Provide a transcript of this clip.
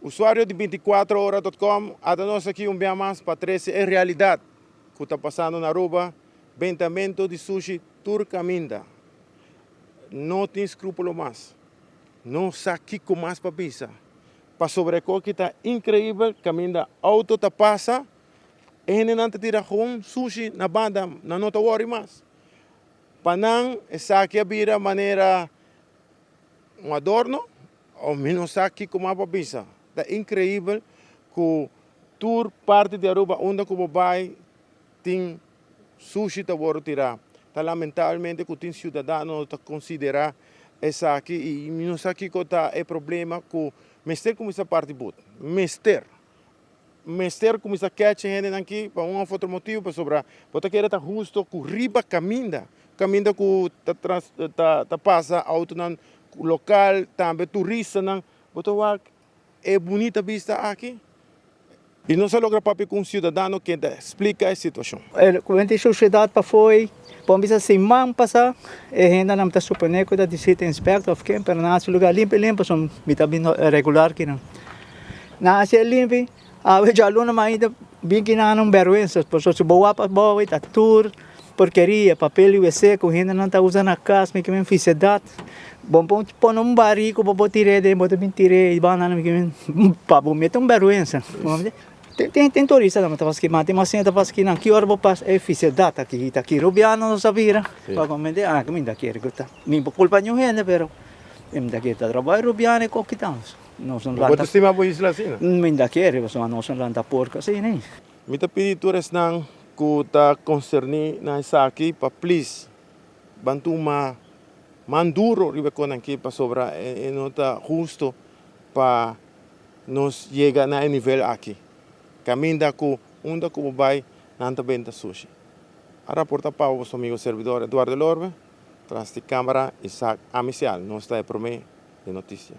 Usuario di 24ora.com, ata nos aki un bia mas pa trece e realidad cu ta pasando na Aruba, bentamento di sushi tur caminda. No tin scrupulo mas. No sa kico mas pa bisa. Pasobra e koki ta increibel, caminda auto ta pasa, e hendenan ta tira gewoon sushi na banda, nan no ta worry mas. Pa nan esaki a bira manera un adorno, of mi no sa kico mas pa bisa. Ta increibel cu tur parti di Aruba unda cu bo bay tin sushi ta worde tira. Ta lamentablemente cu tin ciudadano no ta considera esaki y mi no sa kico ta e problema cu mester cuminsa parti but. Mester. Mester cuminsa catch e hendenan aki pa un of otro motibo pasobra bo ta kere ta husto cu riba caminda, caminda cu ta trans ta ta pasa autonan local tambe turistanan bo ta wak e bunita bista aki y nos a logra papia cu un ciudadano ken ta splica e situacion. E cuenta di sociedad pafó ei, por bisa siman pasa e hendenan ta supone cu ta di city inspector of ken pero nan haci lugar limpi limpi pasobra mi ta bini regular kinan. Nan haci e limpi, awe djaluna mainta bin kinan un berwensa pasobra si bo wak abou ei ta tur porkeria, papel di wc cu hendenan ta usa na cas mi kimen fisiedad. Bo por pone un bari cu bo por tir'e den bo ta bin tir'e y banda mi kimen pa bo mete un berwensa. Tin tin turista tambe ta paski ma tin mas hende ta paski nan ki ora bo pasa e fisiedad aki ta ki rubiano nos a bira pa bo mende ah mi ta kere ku ta mi por kulpa niun hende pero mi ta kere ta trabou e rubiano e koki ta nos no Bo lanta ta stima bo isla asina? Mi ta kere pasobra nos no lanta porko asina. Mi ta pidi tur esnan ku ta konserní na esaki pa plis ban tuma man duro riba e konan aki pasobra e no ta husto pa nos yega na e nivel aki. Kaminda ku unda ku bo bai nan ta benta sushi. A raporta pa bo boso amigo servidor Eduardo Lorbe, tras di kamara Isaac Amisial. Nos ta e prome di notisia.